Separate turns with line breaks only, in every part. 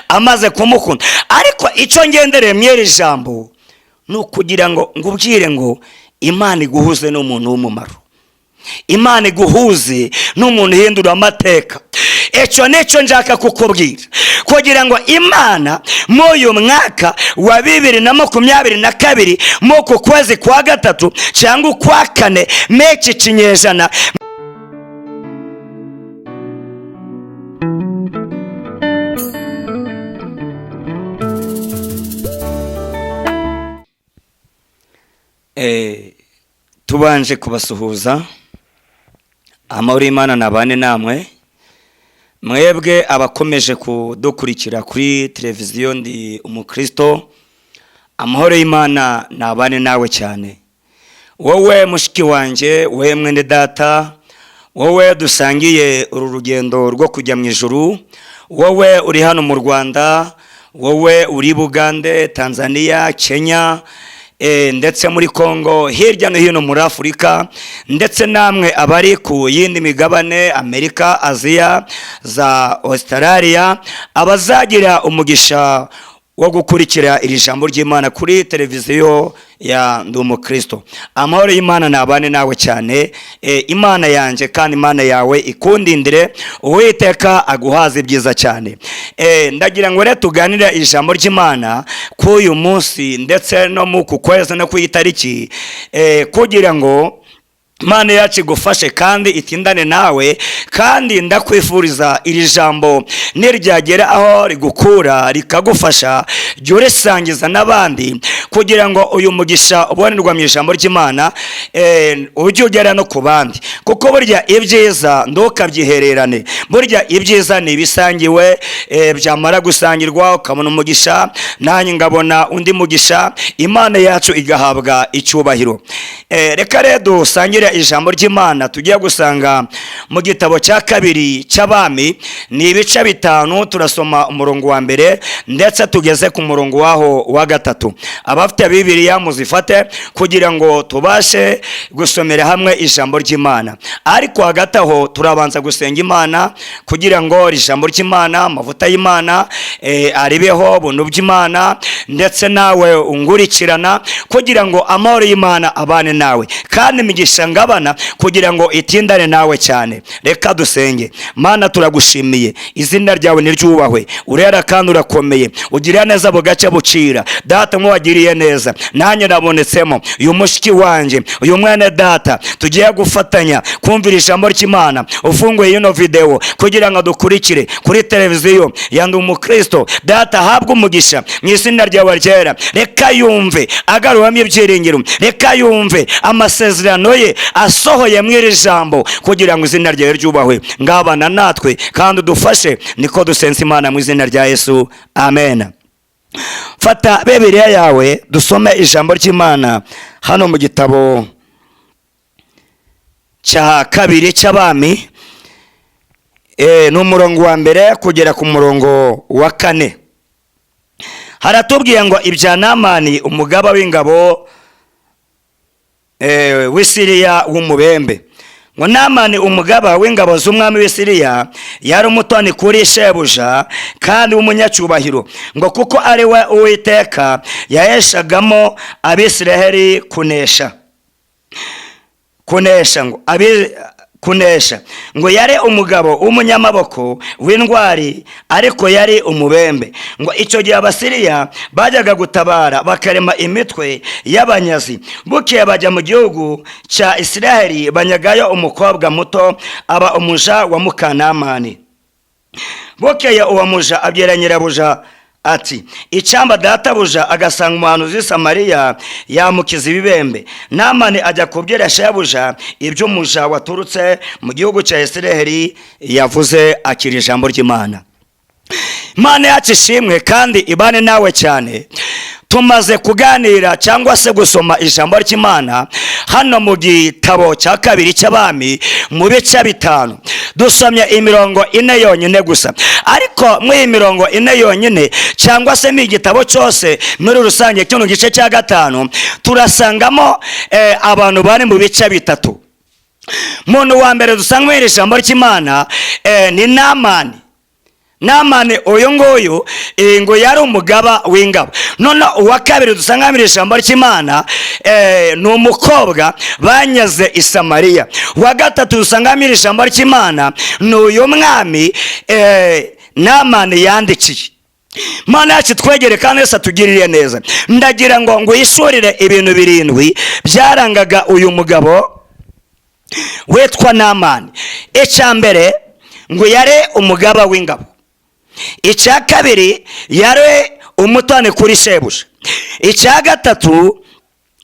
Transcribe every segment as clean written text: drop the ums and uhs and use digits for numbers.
Amaze kumukunda, ariko icyo ngendereye mw'iri jambo ni ukugira ngo ngubwire ngo Imana iguhuze n'umuntu w'umumaro, Imana iguhuze n'umuntu uhindura amateka. Icyo nicyo nshaka kukubwira, kugira ngo Imana muri uyu mwaka wa 2022, muri uku kwezi kwa gatatu cyangwa ukwa kane, meki kinyejana. Tubanje kubasuhuza, amahoro y'Imana nabane namwe mwebwe abakomeje kudukurikira kuri televiziyo Ndi Umukristo. Amahoro y'Imana nabane nawe cyane, wowe mushiki wanjye, wowe mwene data, wowe dusangiye uru rugendo rwo kujya mu ijuru, wowe uri hano mu Rwanda, wowe uri Bugande, Tanzania, Kenya, ndetse muri Congo, hirya no hino muri Afurika, ndetse namwe abari ku yindi migabane, Amerika, Aziya, za Australia, abazagira umugisha wo gukurikira iri jambo ry'Imana kuri televiziyo ya Ndi Umukristo, amahoro y'Imana nabane nawe cyane. Imana yanjye kandi Imana yawe ikundindire, Uwiteka aguhaze ibyiza cyane. Ndagira ngo rero tuganire ijambo ry'Imana k'uyu munsi, ndetse no mu ku kwezi no ku itariki, kugira ngo Imana yacu igufashe kandi itindane nawe. Kandi ndakwifuriza iri jambo niryagera aho rigukura rikagufasha, jya urisangiza n'abandi, kugira ngo uyu mugisha ubonerwa mu ijambo ry'Imana ujye ugera no ku bandi, kuko burya ibyiza ntukabyihererane. Burya ibyiza ni ibisangiwe, byamara gusangirwa ukabona umugisha, nanjye ngabona undi mugisha, Imana yacu igahabwa icyubahiro. Reka rero dusangire ijambo ry'Imana tugiye gusanga mu gitabo cya kabiri cy'Abami, ni ibice 5, turasoma umurongo wa mbere ndetse tugeze ku murongo waho wa gatatu. Abafite Bibiliya muzifate kugira ngo tubashe gusomera hamwe ijambo ry'Imana, ariko hagati aho turabanza gusenga Imana kugira ngo ijambo ry'Imana, amavuta y'Imana, aribeho buntu by'Imana, ndetse nawe ungurikirana, kugira ngo amahoro y'Imana abane nawe kandi imigisha ngabana kugira ngo itindane nawe cyane. Reka dusenge. Mana, turagushimiye, izina ryawe niryubahwe, urera kandi urakomeye, ugirira neza bugace bucira. Data, nk'uwagiriye neza nanjye nabonetsemo, uyu mushiki wanjye, uyu mwana data tugiye gufatanya kumvira ijambo ry'Imana, ufunguye ino video kugira ngo dukurikire kuri televiziyo ya Ndi Umukristo, data ahabwe umugisha mu izina ryawe ryera. Reka yumve agaruwamo ibyiringiro, reka yumve amasezerano ye asohoye mu iri jambo, kugira ngo izina ryawe ryubahwe. Ngabana natwe kandi udufashe, niko dusenze Imana mu izina rya Yesu, amen. Fata Bibiliya yawe dusome ijambo ry'Imana hano mu gitabo cya kabiri cy'Abami, ni umurongo wa mbere kugera ku murongo wa kane. Haratubwiye ngo ibya Namani umugaba w'ingabo w'Isiriya w'umubembe. Ngo Namani umugaba w'ingabo z'umwami w'Isiriya yari umutoni kuri shebuja kandi w'umunyacyubahiro, ngo kuko ari we Uwiteka yaheshagamo Abisiraheli kunesha. Kunesha ngo abi kunesha. Ngo yari umugabo w'umunyamaboko w'indwari, ariko yari umubembe. Ngo icyo gihe Abasiriya bajyaga gutabara bakarema imitwe y'abanyazi, bukeye bajya mu gihugu cya Isiraheli, banyagayo umukobwa muto aba umuja wa Mukanamani. Bukeye uwo muja abwira nyirabuja ati: icyamba databuja agasanga umuhanuzi w'i Samariya, yamukiza ibibembe. Namani ajya kubwira shebuja ibyo umuja waturutse mu gihugu cya Isiraheli yavuze. Akira ijambo ry'Imana. Imana yacu ishimwe kandi ibane nawe cyane. Tumaze kuganira cyangwa se gusoma ijambo ry'Imana hano mu gitabo cya kabiri cy'Abami mu bice 5, dusomye imirongo 4 yonyine gusa, ariko muri iyi mirongo 4 yonyine cyangwa se mu igitabo cyose muri rusange kino gice cya 5, turasangamo abantu bari mu bice 3. Umuntu wa mbere dusanga muri iri jambo ry'Imana ni Namani. Namani uyu nguyu ngo yari umugaba w'ingabo. None uwa kabiri dusanga mu ijambo ry'Imana ni umukobwa banyaze i Samariya. Uwa gatatu dusanga mu ijambo ry'Imana ni uyu mwami Namani yandikiye. Mana yacu, twegere kandi wese atugirire neza. Ndagira ngo nguhishurire ibintu birindwi byarangaga uyu mugabo witwa Namani. Icya mbere, ngo yari umugaba w'ingabo. Icya kabiri, yari umutoni kuri shebuja. Icya gatatu,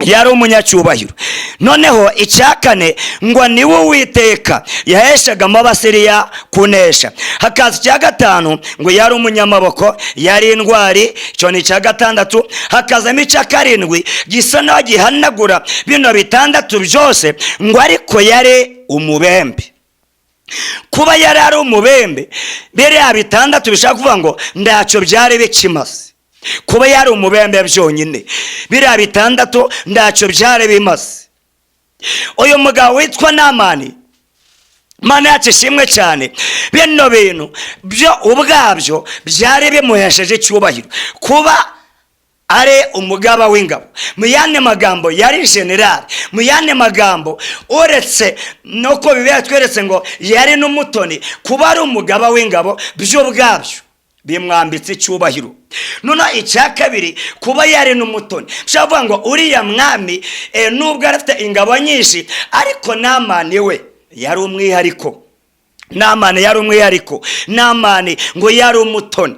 yari umunyacyubahiro. Noneho icya kane, ngo niwe Uwiteka yaheshagamo Abasiriya kunesha. Hakaza icya gatanu, ngo yari umunyamaboko, yari intwari. Icyo ni icya gatandatu. Hakazamo icya karindwi gisa n'aho gihanagura bino bitandatu byose, ngo ariko yari umubembe. Kuba yari ari umubembe, biriya bitandatu bishaka kuvuga ngo ntacyo byari bikimaze. Kuba yari umubembe byonyine, biriya bitandatu ntacyo byari bimaze. Uyu mugabo witwa Namani, Mana yacu ishimwe cyane, bino bintu byo ubwabyo byari bimuhesheje icyubahiro. Kuba ari umugaba w'ingabo, mu yandi magambo yari generali. Mu yandi magambo, uretse nuko Bibiliya tweretse ngo yari n'umutoni, kuba ari umugaba w'ingabo byo ubwabyo bimwambitse icyubahiro. Noneho icya kabiri, kuba yari n'umutoni, bishobora kuvuga ngo uriya mwami nubwo yari afite ingabo nyinshi, ariko Namani we yari umwihariko. Namani yari umwihariko. Namani ngo yari umutoni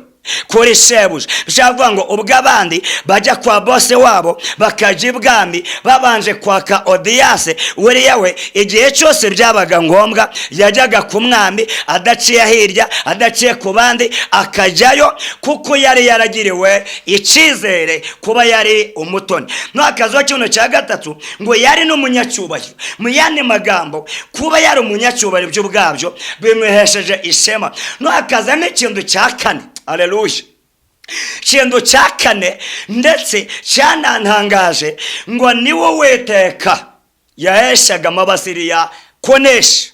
kuri shebuja. Bishobora kuvuga ngo ubwo abandi bajya kwa boss wabo, bakajya ibwami babanje kwaka audience, uriya we igihe cyose byabaga ngombwa yajyaga ku mwami adaciye hirya, adaciye ku bandi, akajyayo kuko yari yaragiriwe icyizere kuba yari umutoni. N'akazuba kino cya gatatu, ngo yari n'umunyacyubahiro. Mu yandi magambo, kuba yari umunyacyubahiro byo ubwabyo bimuhesheje ishema. N'akazamo ikintu cya kane, aleluya, ikintu cya kane ndetse cyanantangaje, ngo ni wowe Uwiteka yaheshagamo Abasiriya kunesha.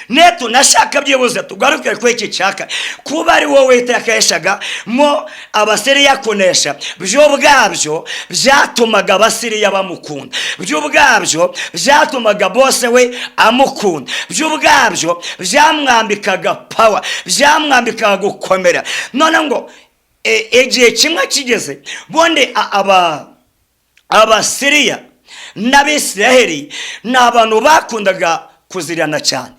Netu nashaka byibuze tugaruke kuri iki cya kane. Kuba ari wowe Uwiteka yaheshaga mo Abasiriya kunesha, byo ubwabyo byatumaga Abasiriya bamukunda, byo ubwabyo byatumaga boss we amukunda, byo ubwabyo byamwambikaga power, byamwambikaga gukomera. None ngo igihe kimwe kigeze, bundi aba Abasiriya n'Abisiraheli ni abantu bakundaga kuzirana cyane,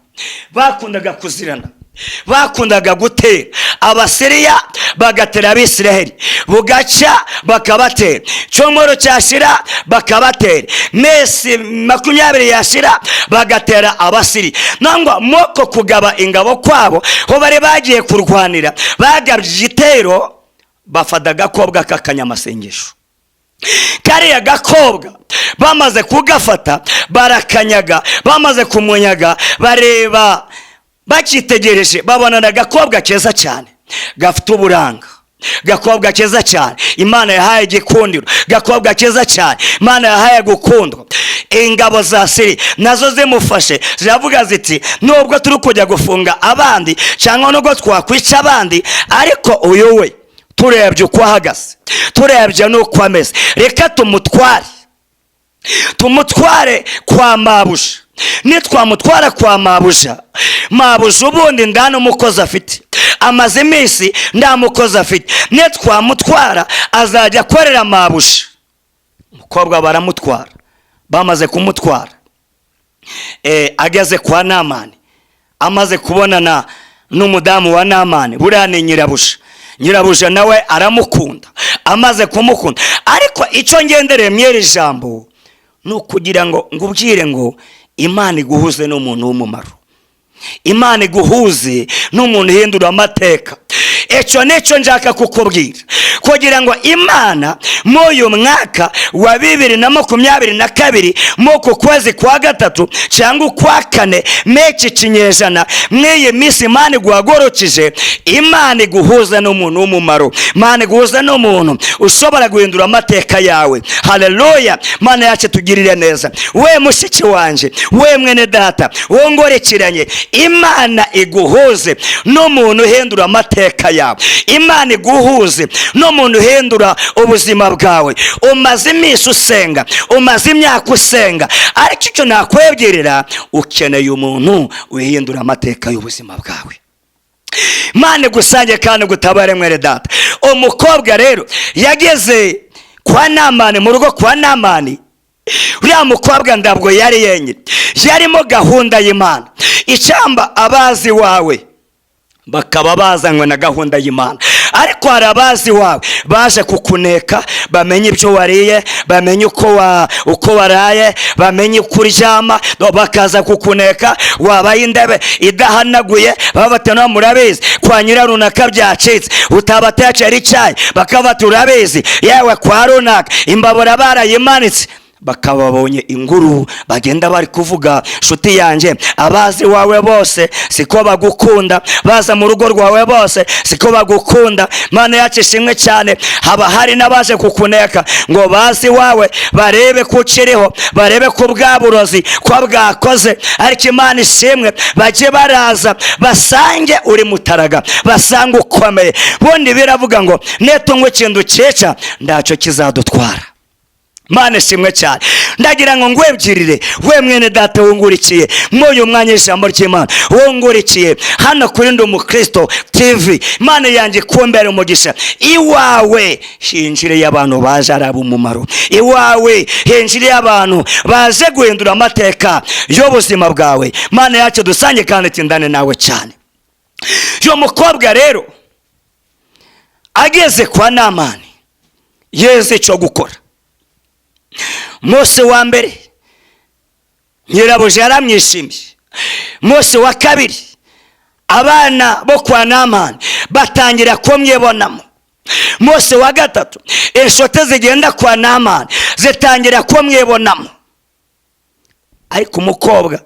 bakundaga kuzirana, bakundaga gutera. Abasiriya bagatera Abisiraheli, bugacya bakabatera, cyumweru cyashira bakabatera, mesi 20 yashira bagatera Abasiriya. Nangwa moko kugaba ingabo kwabo, ho bari bagiye kurwanira, bagabye igitero, bafata agakobwa k'akanyamasengesho. Kariya gakobwa bamaze kugafata barakanyaga. Bamaze kumunyaga, bareba bakitegereje, babona agakobwa keza cyane, gafite uburanga, gakobwa keza cyane Imana yahaye igikundiro, gakobwa keza cyane Imana yahaye gukundwa. Ingabo za Siri nazo zimufashe ziravuga ziti: "Nubwo turi kujya gufunga abandi cyangwa nubwo twakwica abandi, ariko uyu we turebye uko ahagaze, turebye n'uko ameze, reka tumutware, tumutware kwa mabuja. Nitwamutwara kwa mabuja, mabuja ubundi nda n'umukozi afite, amaze iminsi nta mukozi afite, nitwamutwara azajya akorera mabuja." Umukobwa baramutwara. Bamaze kumutwara, ageze kwa Namani, amaze kubonana n'umudamu wa Namani, buriya ni nyirabuja, nyirabuja nawe aramukunda. Amaze kumukunda, ariko icyo ngendereye mu iri jambo ni ukugira ngo ngubwire ngo Imana iguhuze n'umuntu w'umumaro, Imana iguhuze n'umuntu uhindura amateka. Icyo nicyo nshaka kukubwira, kugira ngo Imana muri uyu mwaka wa 2022, mu kwezi kwa gatatu cyangwa ukwa kane, m'iki kinyejana, mw'iyi minsi Imana iguhagurukije, Imana iguhuza n'umuntu w'umumaro, Imana iguhuza n'umuntu ushobora guhindura amateka yawe. Haleluya! Mana yacu, tugirire neza. We mushiki wanjye, we mwene data wongorekeranye, Imana iguhuze n'umuntu uhindura amateka yawe, Imana iguhuze n'umuntu uhindura ubuzima bwawe. Umaze iminsi usenga, umaze imyaka usenga, ariko icyo nakwibwirira, ukeneye umuntu uhindura amateka y'ubuzima bwawe. Imana igusange kandi gutabare, mwene data. Umukobwa rero yageze kwa Namani, mu rugo kwa Namani. Uriya mukobwa ntabwo yari yenyine, yarimo gahunda y'Imana. Icyamba abazi wawe bakaba bazanywe na gahunda y'Imana, ariko hari abazi wawe baje kukuneka, bamenye ibyo wariye, bamenye uko waraye, bamenye uko uryama, bakaza kukuneka. Wabaye indebe idahanaguye, baba bati: "No murabizi, kwa nyirarunaka byacitse." Utabatekera icyayi, bakaba bati: "Urabizi, yewe, kwa runaka imbabura barayimanitse." Bakaba babonye inguru bagenda bari kuvuga. Nshuti yanjye, abazi wawe bose siko bagukunda, baza mu rugo rwawe bose siko bagukunda. Mana yacu ishimwe cyane. Haba hari n'abaje kukuneka ngo bazi wawe, barebe ko ukiriho, barebe ko bwa burozi ko bwakoze. Ariko Imana ishimwe, bajye baraza basange uri mutaraga, basange ukomeye. Bundi biravuga ngo netunywa ikintu cyica, ntacyo kizadutwara. Mana ishimwe cyane. Ndagira ngo ngwebwirire, we mwene data wungurikiye mw'uyu mwanya ijambo ry'Imana, wungurikiye hano kuri Ndi Umukristo TV, Imana yanjye ikumbere umugisha. Iwawe hinjiriye abantu baje ari ab'umumaro, iwawe hinjiriye abantu baje guhindura amateka y'ubuzima bwawe. Mana yacu dusange kandi tindane nawe cyane. Uyu mukobwa rero ageze kwa Namani, yeze icyo gukora. Munsi wa mbere nyirabuja yaramwishimiye, munsi wa kabiri abana bo kwa Namani batangira kumwibonamo, munsi wa gatatu inshuti zigenda kwa Namani zitangira kumwibonamo. Ariko umukobwa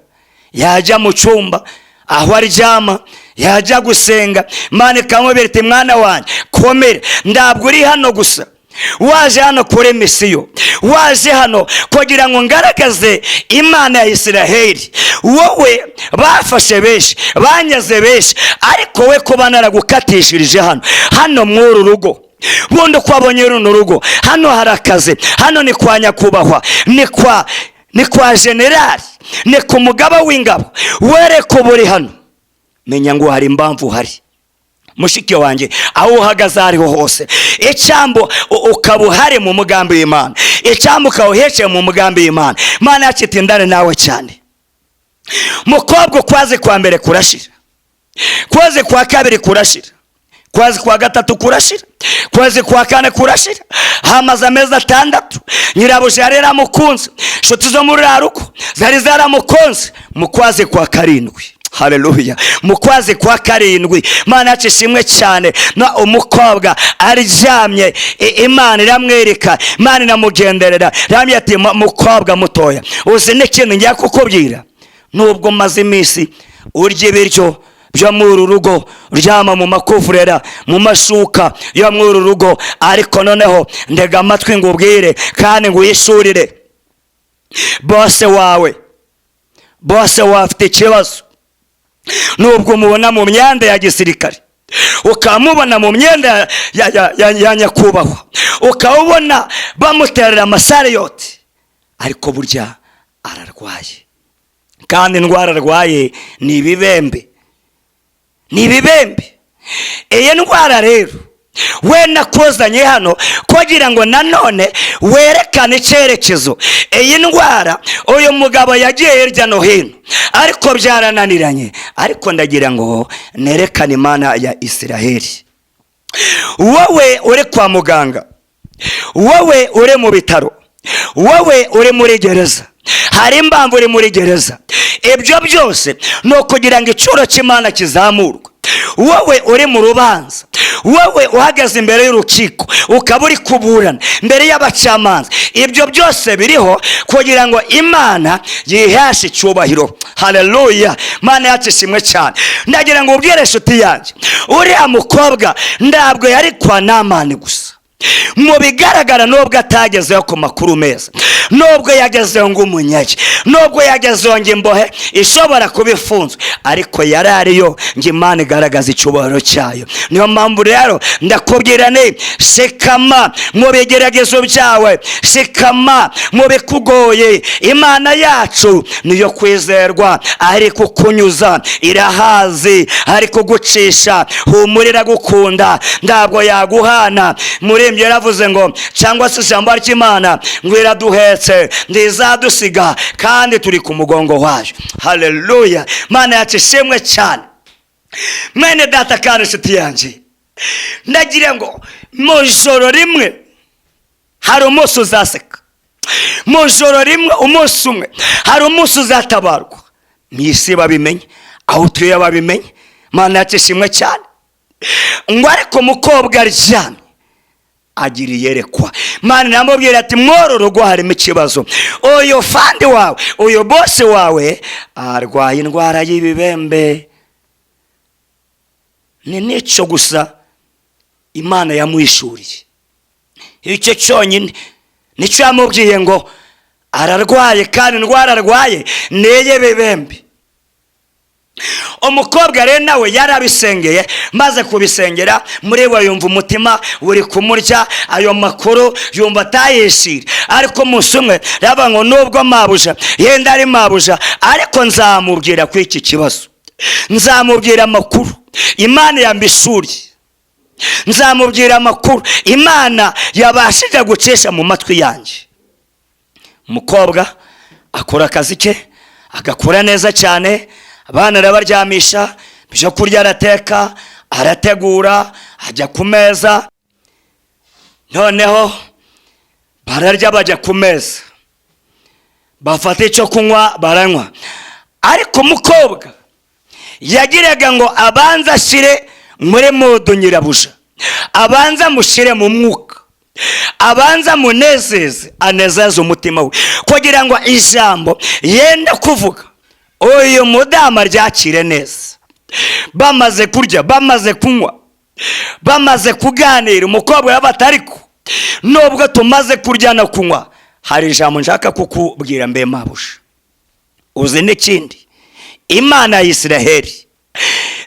yajya mu cyumba aho aryama, yajya gusenga, Imana ikamubwira iti: "Mwana wanjye, komera, ntabwo uri hano gusa, waje hano kuri mission, waje hano kugira ngo ngaragaze Imana ya Isiraheli. Wowe bafashe benshi, banyaze benshi, ariko we kuba naragukatishirije hano mw'uru rugo, bundi uko wabonye runo rugo, hano hari akazi, hano ni kwa nyakubahwa, ni kwa generali, ni ku mugaba w'ingabo. Wereka uba uri hano, menya ngo hari impamvu uhari." Mushiki wanjye, aho uhagaze aho ariho hose, icyambo ukaba uhari mu mugambi w'Imana, icyambo ukaba uhekeye mu mugambi w'Imana. Imana yacu itindane nawe cyane. Mukobwa, ukwazi kwa mbere kurashira, kwezi kwa kabiri kurashira, kwezi kwa gatatu kurashira, kwezi kwa kane kurashira, hamaze amezi 6. Nyirabuja yari yaramukunze, inshuti zo muri rugo zari zaramukunze. Mu kwezi kwa karindwi, haleluya, mu kwezi kwa karindwi, Imana yacu ishimwe cyane, na umukobwa aryamye, Imana iramwereka, Imana iramugenderera, iramubwira ati: "Mukobwa mutoya, uzi n'ikintu ngiye kukubwira? Nubwo umaze iminsi urya ibiryo byo muri uru rugo, uryama mu makuvurera, mu mashuka yo muri uru rugo, ariko noneho ndega amatwi ngo ubwire kandi ngo uyishurire. Bose wawe, bose wawe afite ikibazo. Nubwo umubona mu myenda ya gisirikare, ukamubona mu myenda ya nyakubahwa, ukabona bamuterera amasariyoti, ariko burya ararwaye, kandi indwara arwaye ni ibibembe, ni ibibembe. Iyi ndwara rero we nakuzanye hano kugira ngo nanone werekane icyerekezo. Iyi ndwara, uyu mugabo yagiye hirya no hino ariko byarananiranye, ariko ndagira ngo nerekane Imana ya Isiraheli. Wowe uri kwa muganga, wowe uri mu bitaro, wowe uri muri gereza, hari impamvu uri muri gereza. Ibyo byose ni ukugira ngo icyuro cy'Imana kizamurwe. Wowe uri mu rubanza, Wowe uhagaze imbere y'urukiko, ukaba uri kuburana mbere y'abacamanza, ibyo byose biriho kugira ngo Imana yiheshe icyubahiro. Haleluya, Mana yacu ishimwe cyane. Ndagira ngo ubwire inshuti yanjye, uriya mukobwa ntabwo yari kwa Namani gusa. Mu bigaragara, nubwo atagezeho ku makuru meza, nubwo yagezeho ngo umunyage, nubwo yagezeho ngo imbohe ishobora kuba ifunzwe, ariko yari ariyo ngo Imana igaragaza icyubahiro cyayo. Niyo mpamvu rero ndakubwira ni shikama mu bigeragezo byawe, shikama mu bikugoye. Imana yacu niyo kwizerwa, ari kukunyuza irahazi, ari kugucisha humura, iragukunda, ntabwo yaguhana. Muri ibyo yaravuze ngo, cyangwa se ijambo ry'Imana ngo iraduhetse, ntizadusiga, kandi turi ku mugongo wayo. Haleluya, Mana yacu ishimwe cyane. Mwene data kandi inshuti yanjye, ndagira ngo mu ijoro rimwe hari umunsi uzaseka, mu ijoro rimwe, umunsi umwe, hari umunsi uzatabarwa, mu isi babimenye, aho utuye babimenye. Mana yacu ishimwe cyane. Ngo ariko umukobwa aryamye agira iyerekwa. Mana iramubwira ati: "Mworo rugo harimo ikibazo. Uyu fandi wawe, uyu boss wawe arwaye indwara y'ibibembe." Ni n'icyo gusa Imana yamuhishuriye, icyo cyonyine nicyo yamubwiye, ngo ararwaye kandi indwara arwaye ni iy'ibibembe. Umukobwa rero nawe yarabisengeye. Maze kubisengera, muri we yumva umutima uri kumurya, ayo makuru yumva atayishira. Ariko umunsi umwe ravuga ngo nubwo mabuja yenda ari mabuja, ariko nzamubwira kuri iki kibazo, nzamubwira amakuru Imana yambishuriye, nzamubwira amakuru Imana yabashije gucisha mu matwi yanjye. Umukobwa akora akazi ke, agakora neza cyane. Abana arabaryamisha, ibyo kurya arateka, arategura, ajya ku meza. Noneho bararya, bajya ku meza, bafata icyo kunywa, baranywa. Ariko umukobwa yagiraga ngo abanze ashyire muri mood nyirabuja, abanze amushyire mu mwuka, abanze amunezeze, anezeze umutima we, kugira ngo ijambo yenda kuvuga uyu mudamu aryakire neza. Bamaze kurya, bamaze kunywa, bamaze kuganira, umukobwa yabata: "Ariko nubwo tumaze kurya no kunywa, hari ijambo nshaka kukubwira. Mbe mabuja, uzi n'ikindi? Imana ya Isiraheli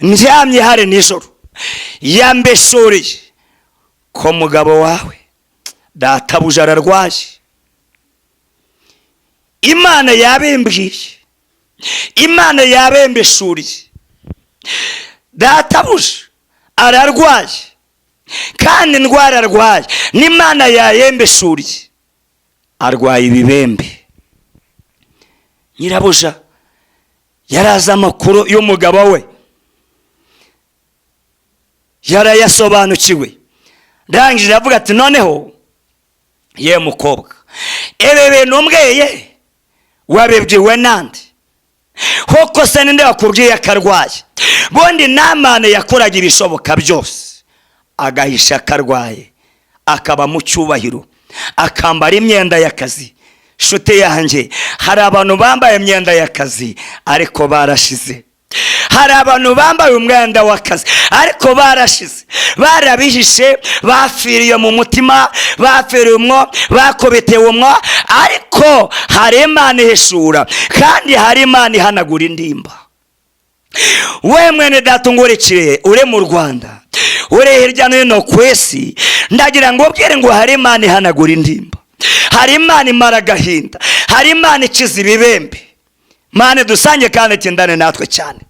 ndyamye hari nijoro yambeshuriye ko mugabo wawe, databuja, ararwaye. Imana yabimbwiye, Imana yabembeshuriye, databuja ararwaye, kandi indwara arwaye n'Imana yayembeshuriye, arwaye ibibembe." Nyirabuja yarazi amakuru y'umugabo we, yarayasobanukiwe. Ndangije aravuga ati: "Noneho ye mukobwa, ibi bintu umbwiye wabibwiwe nande? Koko se ninde wakubwiye ko arwaye?" Bundi Namani yakoraga ibishoboka byose agahisha akarwaye, akaba mu cyubahiro, akambara imyenda y'akazi. Nshuti yanjye, hari abantu bambaye imyenda y'akazi ariko barashize. Hari abantu bambaye umwenda w'akazi ariko barashize, barabihishe, bapfiriye mu mutima, bapfiriye umwo, bakubitewe umwo. Ariko hari Imana ihishura, kandi hari Imana ihanagura indimba. We mwene data ungurikiriye, uri mu Rwanda, uri hirya no hino ku isi, ndagira ngo ubwire ngo hari Imana ihanagura indimba, hari Imana imara agahinda, hari Imana ikiza ibibembe. Mane dusange kandi ikindane natwe cyane.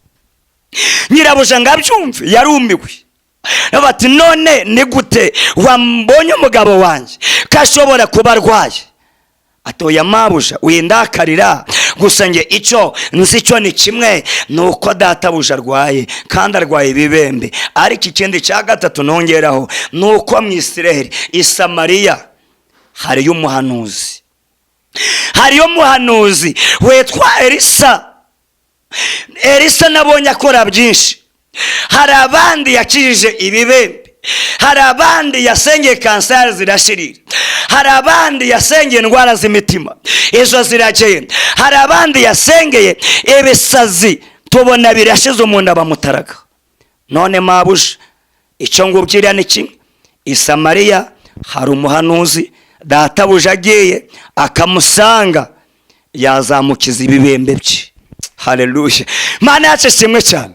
Nyirabuja ngo abyumve yarumiwe, bati: "None ni gute wambonye umugabo wanjye ko ashobora kuba arwaye?" Atoya mabuja, windakarira gusa, nge icyo nzi cyo ni kimwe, ni uko databuja arwaye kandi arwaye ibibembe. Ariko ikindi cya gatatu nongeraho ni uko mu Isiraheli i Samariya hariyo umuhanuzi, hariyo umuhanuzi witwa Elisa. Elisa nabonye akora byinshi, hari abandi yakijije ibibembe." Hari abandi yasengeye kanseri zirashirira, hari abandi yasengeye indwara z'imitima, izo ziragenda, hari abandi yasengeye ibisazi tubona birashize, umuntu abamutaraga. None mabuja, icyo ngubwira ni kimwe: i Samariya hari umuhanuzi, databuja agiye akamusanga yazamukiza ibibembe bye. Haleluya, Mana yacu ishimwe cyane.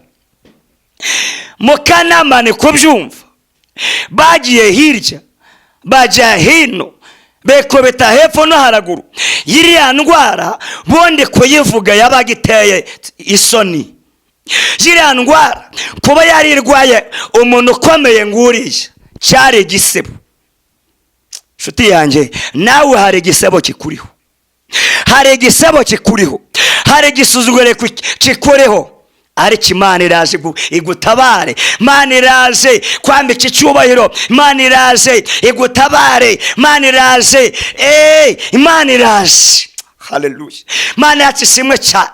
Mukanamani kubyumva, bagiye hirya bajya hino, bekobeta hepfo no haraguru, iriya ndwara bundi kuyivuga yabaga iteye isoni. Iriya ndwara kuba yarirwaye umuntu ukomeye nguriya cyari igisebo. Inshuti yanjye, nawe hari igisebo kikuriho, hari igisebo kikuriho, hari igisuzuguro kikuriho, ariko Imana iraje igutabare. Imana iraje kwambika icyubahiro, Imana iraje igutabare, Imana iraje, Imana iraje. Haleluya, Imana yacu ishimwe cyane.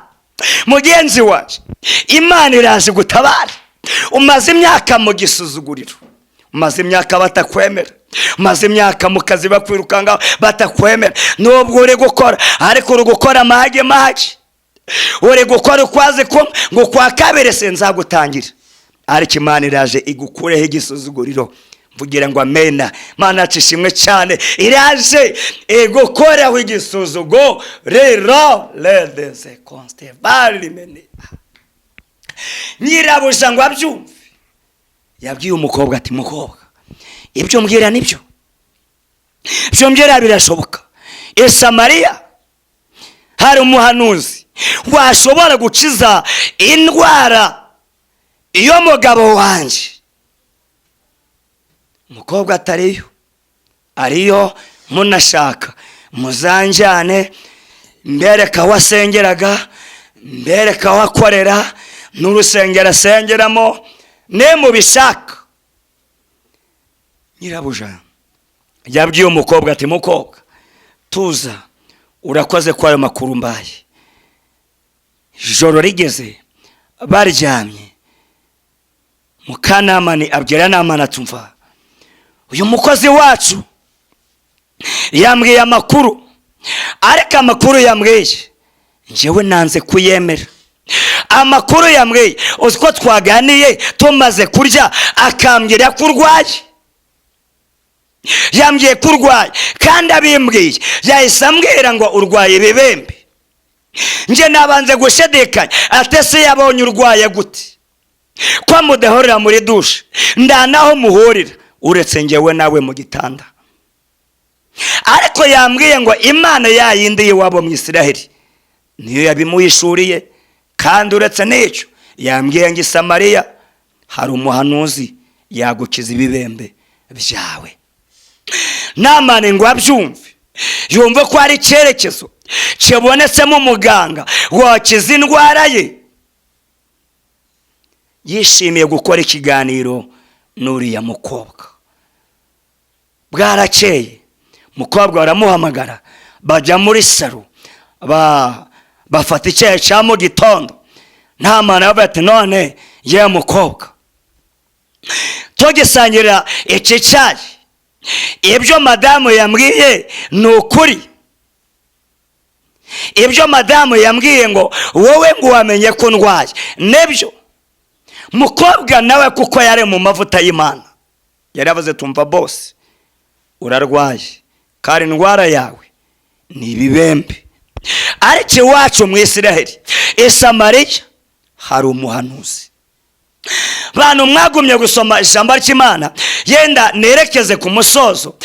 Mugenzi wacu, Imana iraje gutabare. Umaze imyaka mu gisuzuguriro, umaze imyaka batakwemera, umaze imyaka mu kazi bakwirukanga batakwemera, nubwo uri gukora ariko uri gukora amahage mahage, uri gukora ukwazi kumwe ngo kwa kabiri sinzagutangira, ariko Imana iraje igukureho igisuzuguriro. Mvugira ngo amena. Imana yacu ishimwe cyane, iraje igukoreho igisuzuguriro. Redeze konsitevarimene. Nyirabuja ngo abyumve, yabwiye umukobwa ati: "Mukobwa, ibyo mbwira nibyo, ibyo mbwira birashoboka. I Samariya hari umuhanuzi washobora gukiza indwara iyo mugabo wanjye." Umukobwa atariyo, ariyo munashaka muzanjyane mbereka aho asengeraga, mbereka aho akorera n'urusengero asengeramo, nimubishaka. Nyirabuja yabwiye umukobwa ati: "Mukobwa, tuza, urakoze ko ayo makuru mbaye." Ijoro rigeze baryamye, mukanamani abwira Namani atumva: "Uyu mukozi wacu yambwiye amakuru, ariko amakuru yambwiye njyewe nanze kuyemera. Amakuru yambwiye, uzi ko twaganiye tumaze kurya akambwira ko urwaye? Yambwiye ko urwaye, kandi abimbwiye yahise ambwira ngo urwaye ibibembe. Njye nabanze gushidikanya, ate se yabonye urwaye gute, ko mudahorera muri dushe, nda naho muhurira uretse njyewe nawe mu gitanda? Ariko yambwiye ngo Imana yayindi y'iwabo mu Isiraheli niyo yabimuhishuriye, kandi uretse n'icyo yambwiye ngo i Samariya hari umuhanuzi yagukiza ibibembe byawe." Namani ngo abyumve, yumve ko hari icyerekezo kibonetsemo umuganga wakiza indwara ye, yishimiye gukora ikiganiro n'uriya mukobwa. Bwarakeye, umukobwa baramuhamagara, bajya muri saro, bafata icyayi cya mu gitondo. Namani aravuga ati: "None yewe mukobwa, tugisangira iki cyayi, ibyo madamu yambwiye ni ukuri? Ibyo madamu yambwiye ngo wowe ngo wamenye ko ndwaye, nibyo?" Mukobwa nawe, kuko yari mu mavuta y'Imana, yaravuze: "Tumva bose, urarwaye kandi indwara yawe ni ibibembe, ariko iwacu mu Isiraheli i Samariya hari umuhanuzi." Bantu mwagumye gusoma ijambo ry'Imana, yenda nerekeze ku musozo.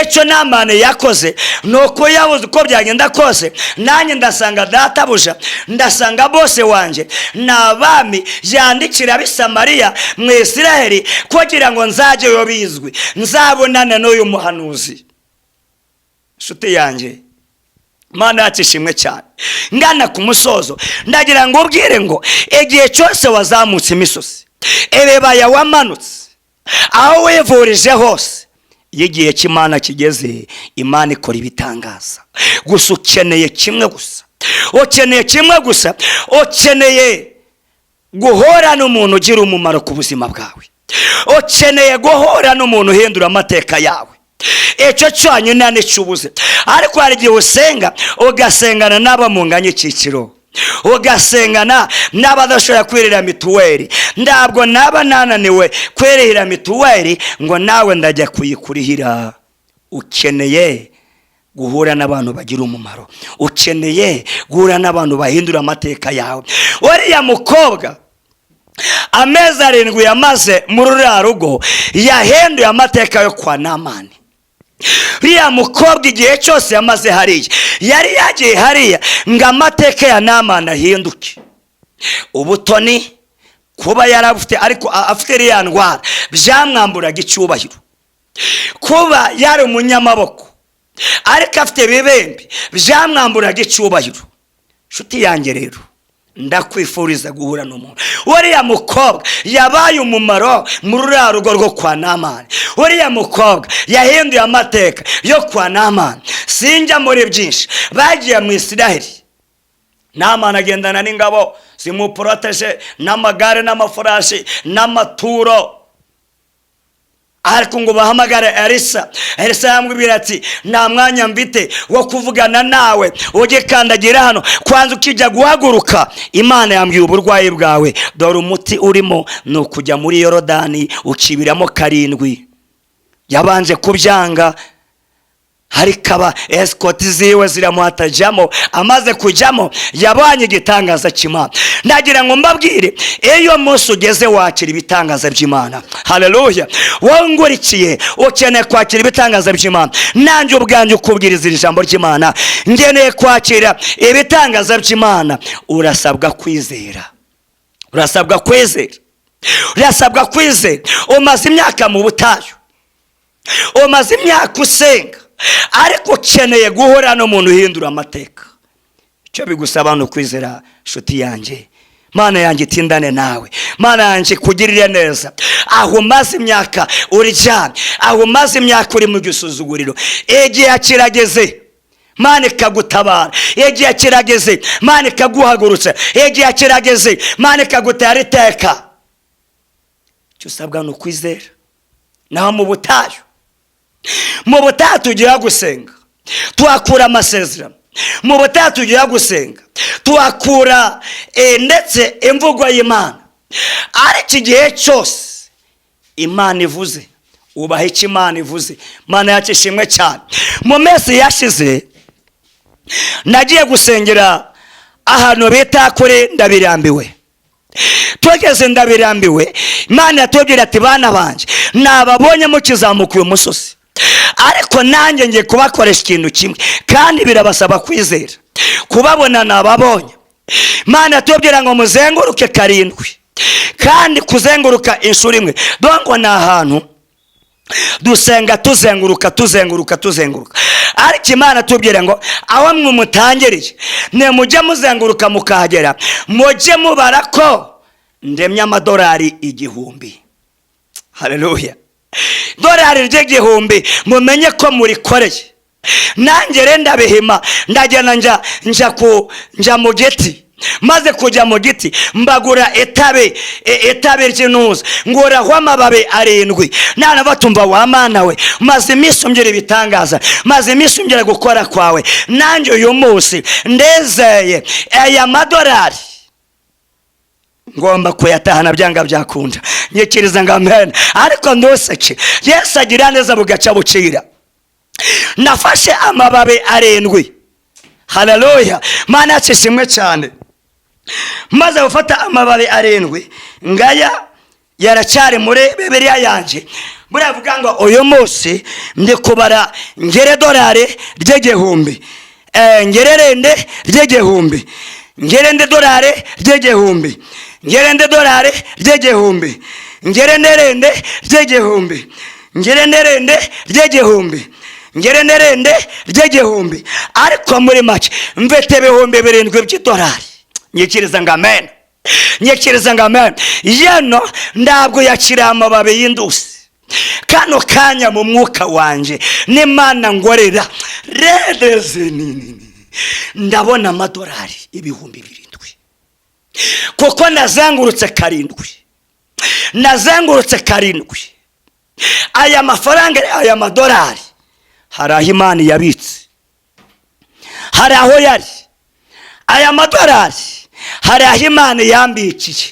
Icyo Namani yakoze ni uko yabuze uko byagenda kose, nanjye ndasanga databuja, ndasanga bose wanjye ni abami, yandikira ab'i Samariya mu Isiraheli kugira ngo nzajyeyo bizwi, nzabonane n'uyu muhanuzi. Inshuti yanjye, Mana yacu ishimwe cyane. Ngana ku musozo, ndagira ngo ubwire ngo igihe cyose wazamutse imisozi, ibibaya wamanutse, aho wivurije hose, iyo igihe cy'Imana kigeze, Imana ikora ibitangaza. Gusa ukeneye kimwe gusa, ukeneye kimwe gusa, ukeneye guhora n'umuntu ugira umumaro ku buzima bwawe. Ukeneye guhura n'umuntu uhindura amateka yawe. Icyo cyonyine nicyo ubuze. Ariko hari igihe usenga, ugasengana n'abo munganya icyiciro, ugasengana n'abadashobora kwirira mituweli. Ntabwo naba nananiwe kwirihira mituweli ngo nawe ndajya kuyikurihira. Ukeneye guhura n'abantu bagira umumaro, ukeneye guhura n'abantu bahindura amateka yawe. Uriya mukobwa, amezi 7 yamaze muri ruriya rugo yahinduye amateka yo kwa Namani. Uriya mukobwa, igihe cyose yamaze hariya, yari yagiye hariya ngo amateka ya Namani ahinduke. Ubutoni kuba yarafite, ariko afite iriya ndwara, byamwamburaga icyubahiro. Kuba yari umunyamaboko ariko afite ibibembe, byamwamburaga icyubahiro. Inshuti yanjye rero, ndakwifuriza guhura n'umuntu. Uriya mukobwa yabaye umumaro muri ruriya rugo rwo kwa Namani. Uriya mukobwa yahinduye amateka yo kwa Namani. Sinjya muri byinshi. Bagiye mu Isiraheli, Namani agendana n'ingabo zimuporoteje, n'amagare n'amafarashi n'amaturo. Ariko ngo bahamagare Elisa, Elisa yamubwira ati: "Nta mwanya mfite wo kuvugana nawe. Ugikandagira hano, kwanza ukijya guhaguruka, Imana yambwiye uburwayi bwawe. Dore umuti urimo, ni ukujya muri Yorodani ukibiramo karindwi." Yabanje kubyanga, ariko aba escort ziwe ziramuhatajyamo. Amaze kujyamo, yabanye igitangaza cy'Imana. Ndagira ngo mbabwire, iyo munsi ugeze wakira ibitangaza by'Imana. Haleluya! Wowe ngurikiye, ukeneye kwakira ibitangaza by'Imana. Nanjye ubwanjye ukubwiriza iri jambo ry'Imana, ngeneye kwakira ibitangaza by'Imana. Urasabwa kwizera, urasabwa kwizera, urasabwa kwizera. Umaze imyaka mu butayu, umaze imyaka usenga, ariko ukeneye guhura n'umuntu uhindura amateka. Icyo bigusaba ni ukwizera. Inshuti yanjye, Mana yanjye itindane nawe, Mana yanjye ikugirire neza. Aho umaze imyaka uryamye, aho umaze imyaka uri mu gisuzuguriro, igihe kirageze Mana ikagutabara. Igihe kirageze Mana ikaguhagurutsa. Igihe kirageze Mana ikagutera iteka. Icyo usabwa ni ukwizera. Naho mu butayu, mu butayu tugira gusenga, tuhakura amasezerano. Mu butayu tugira gusenga, tuhakura ndetse imvugo y'Imana. Ariko igihe cyose Imana ivuze, ubaha icyo Imana ivuze. Imana yacu ishimwe cyane. Mu minsi yashize nagiye gusengera ahantu bita kuri Ndabirambiwe. Tugeze Ndabirambiwe, Imana yatubwira ati: "Bana banjye, nababonye mukizamuka uyu musozi, ariko nanjye ngiye kubakoresha ikintu kimwe, kandi birabasaba kwizera. Kubabona nababonye." Imana yatubwira ngo muzenguruke karindwi, kandi kuzenguruka inshuro imwe dongo ni ahantu dusenga tuzenguruka, tuzenguruka, tuzenguruka. Ariko Imana tubwire ngo aho mwe mutangiriye, nimujye muzenguruka mukahagera, mujye mubara ko ndemye amadolari 1000. Haleluya! Dolari ry'igihumbi, mumenye ko murikoreye. Nanjye rero ndabihima, ndagenda njya mu giti. Maze kujya mu giti, mbagura itabi ry'intuza, nguraho amababi 7. Nana batumva: "Wa Mana we, maze iminsi umbwira ibitangaza, maze iminsi umbwira gukora kwawe. Nanjye uyu munsi ndezeye, aya madolari ngomba kuyatahana byanga byakunda." Nyikiriza ngo amen, ariko ntuseke. Yesu agira neza, bugaca bucira. Nafashe amababi 7. Haleluya! Mana yacu ishimwe cyane. Maze gufata amababi 7, ngaya yaracyari muri Bibiliya yanjye. Buriya ngo uyu munsi ndi kubara ngere dorari ry'igihumbi, ngere rende ry'igihumbi, ngere nde dorari ry'igihumbi, ngere nde dorari ry'igihumbi, ngere nderende ry'igihumbi, ngere nderende ry'igihumbi, ngere nderende ry'igihumbi. Ariko muri make mfite 7000 by'idolari. Nyikiriza ngo amen, nyikiriza ngo amen. Yeno ntabwo yakiriye amababi y'indusi. Kano kanya mu mwuka wanjye n'Imana ngorera redeze nini, ndabona amadolari 7000, kuko nazengurutse karindwi. Nazengurutse karindwi. Aya mafaranga, aya madolari, hari aho Imana yabitse, hari aho yari. Aya madolari hari aho Imana yambikiye.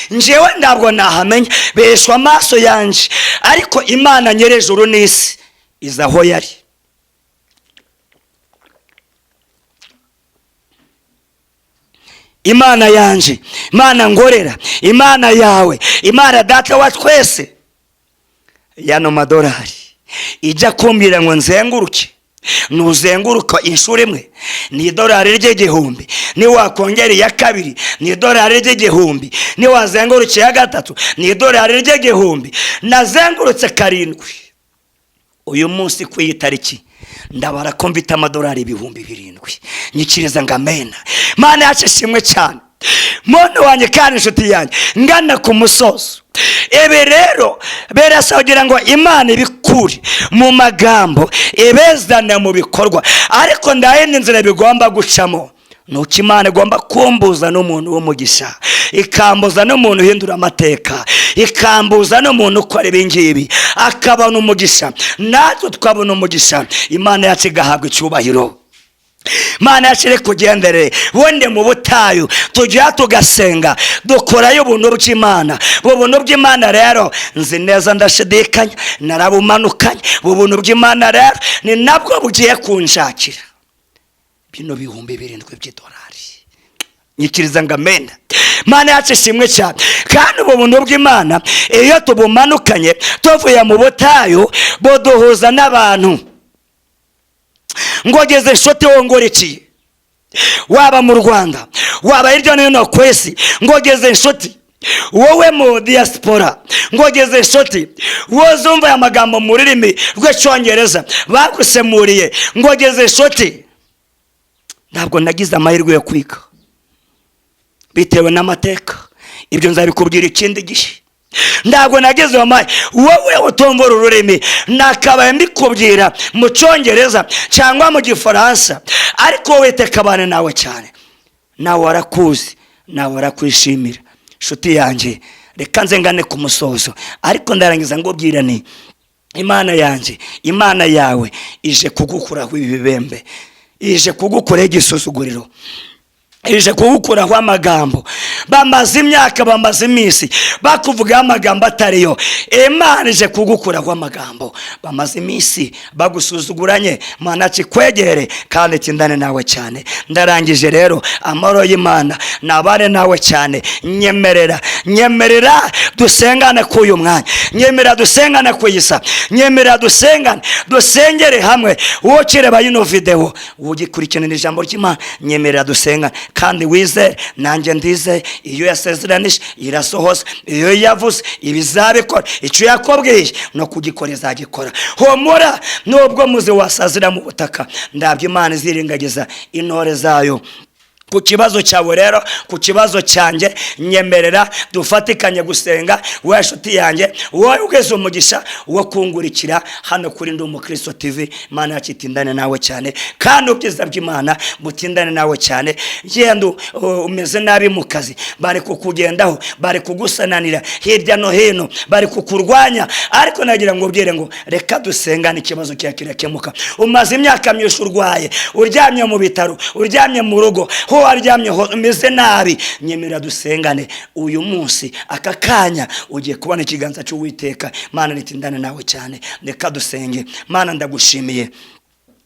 Njyewe ntabwo nahamenya, beshwa amaso yanjye, ariko Imana nyir'ijuru n'isi izi aho yari. Imana yanjye, Imana ngorera, Imana yawe, Imana data wa twese, yano madolari ijya kumbwira ngo nzenguruke. Nuzenguruka inshuro imwe ni idolari ry'igihumbi, niwakongera iya kabiri ni idolari ry'igihumbi, niwazenguruka iya gatatu ni idolari ry'igihumbi. Nazengurutse karindwi. Uyu munsi ku iyi tariki ndabara ko mfite amadolari 7000. Nyikiriza ngo amena. Mana yacu ishimwe cyane. Muntu wanjye kandi inshuti yanjye, ngana ku musozo. Ibi rero birasaba kugira ngo Imana ibikure mu magambo ibezane mu bikorwa, ariko ndahindi inzira bigomba gucamo. Nuko Imana igomba kumbuza n'umuntu w'umugisha, ikambuza n'umuntu uhindura amateka, ikambuza n'umuntu ukora ibingibi akabona umugisha, natwe tukabona umugisha. Imana yacu igahabwa icyubahiro. Imana yacu iri kugendere. Bundi mu butayu tujya tugasenga, dukorayo ubuntu bw'Imana. Ubuntu bw'Imana rero nzi neza, ndashidikanya, narabumanukanye. Ubuntu bw'Imana rero ni nabwo bugiye kunshakira bino 7000 by'idolari. Nyikiriza ngo amena. Imana yacu ishimwe cyane. Kandi ubu buntu bw'Imana iyo tubumanukanye tuvuye mu butayu, buduhuza n'abantu. Ngogeze inshuti wongorikiye, waba mu Rwanda, waba hirya no hino ku isi, ngogeze inshuti wowe mu diaspora, ngogeze inshuti wozumva aya magambo mu rurimi rw'icyongereza bagusemuriye, ngogeze inshuti. Ntabwo nagize amahirwe yo kwiga bitewe n'amateka, ibyo nzabikubwira ikindi gihe. Ntabwo nagize amahirwe. Wowe utumvura ururimi, nakabaye mbikubwira mu cyongereza cyangwa mu gifaransa, ariko wowe tekabane nawe cyane, nawe warakuzi, nawe warakwishimira. Inshuti yanjye, reka nze ngane ku musozo, ariko ndarangiza ngubwira ni Imana yanjye, Imana yawe ije kugukuraho ibibembe, ije kugukuraho igisuzuguriro, ije kugukuraho amagambo bamaze imyaka, bamaze iminsi bakuvugaho amagambo atariyo. Imana ije kugukuraho amagambo bamaze iminsi bagusuzuguranye. Mana kikwegere kandi kindane nawe cyane. Ndarangije rero, amahoro y'Imana nabane nawe cyane. Nyemerera, nyemerera dusengane k'uyu mwanya, nyemerera dusengane ku isa, nyemerera dusengane, dusengere hamwe. Wowe ukireba ino video, ugikurikirana ijambo ry'Imana, nyemerera dusengane kandi wizere, nanjye ndizeye. Iyo yasezeranije irasohoza, iyo yavuze ibizabikora, icyo yakubwiye no kugikora izagikora. Humura, nubwo muzi wasazira mu butaka, ndabyo Imana izirengagiza intore zayo. Ku kibazo cyawe rero, ku kibazo cyanjye, nyemerera dufatikanye gusenga. Wowe nshuti yanjye, wowe ugeze umugisha wo kungurikira hano kuri Ndi Umukristo TV, Imana yacu itindane nawe cyane, kandi ubwiza bw'Imana butindane nawe cyane. Genda umeze nabi mu kazi, bari kukugendaho, bari kugusananira hirya no hino, bari kukurwanya, ariko nagira ngo ubwire ngo reka dusengane, ikibazo cyawe kirakemuka. Umaze imyaka myinshi urwaye, uryamye mu bitaro, uryamye mu rugo, ho waryamye umeze nabi, nyemerera dusengane. Uyu munsi aka kanya ugiye kubona ikiganza cy'Uwiteka. Mana ritindane nawe cyane. Reka dusenge. Mana ndagushimiye,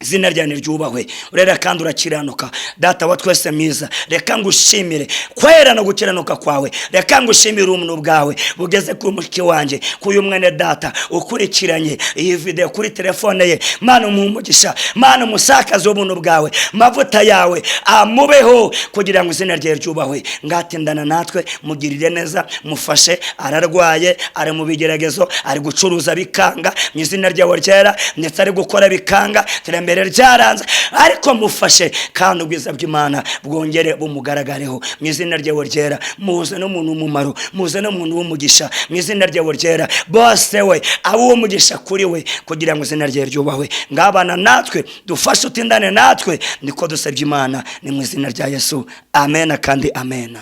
izina ryawe ryubahwe, urera kandi urakiranuka, data wa twese mwiza. Reka ngushimire kwera no gukiranuka kwawe, reka ngushimire ubuntu bwawe bugeze kuri mushiki wanjye, kuri mwene data ukurikiranye iyi video kuri telefone ye. Mana umuhe umugisha, Mana umusakaze ubuntu bwawe, mavuta yawe amubeho kugira ngo izina rye ryubahwe. Ngatindana natwe, mugirire neza, mufashe, ararwaye, ari mu bigeragezo, ari gucuruza bikanga mu izina ryawe ryera, ndetse ari gukora bikanga, terambere ryaranze, ariko mufashe kandi ubwiza bw'Imana bwongere bumugaragareho mu izina ryawe ryera. Muze n'umuntu w'umumaro, muze n'umuntu w'umugisha mu izina ryawe ryera. Bose we abo umugisha kuri we kugira ngo izina rye ryubahwe. Ngabana natwe, dufashe, utindane natwe, niko dusabye Imana, ni mu izina rya Yesu, amena kandi amena.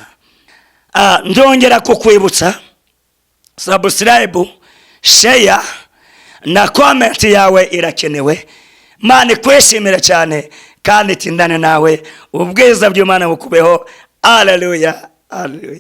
Ndongera kukwibutsa Subscribe, share na comment yawe irakenewe. Mana ikwishimire cyane kandi itindane nawe. Ubwiza bw'Imana bukubeho. Aleluya, aleluya.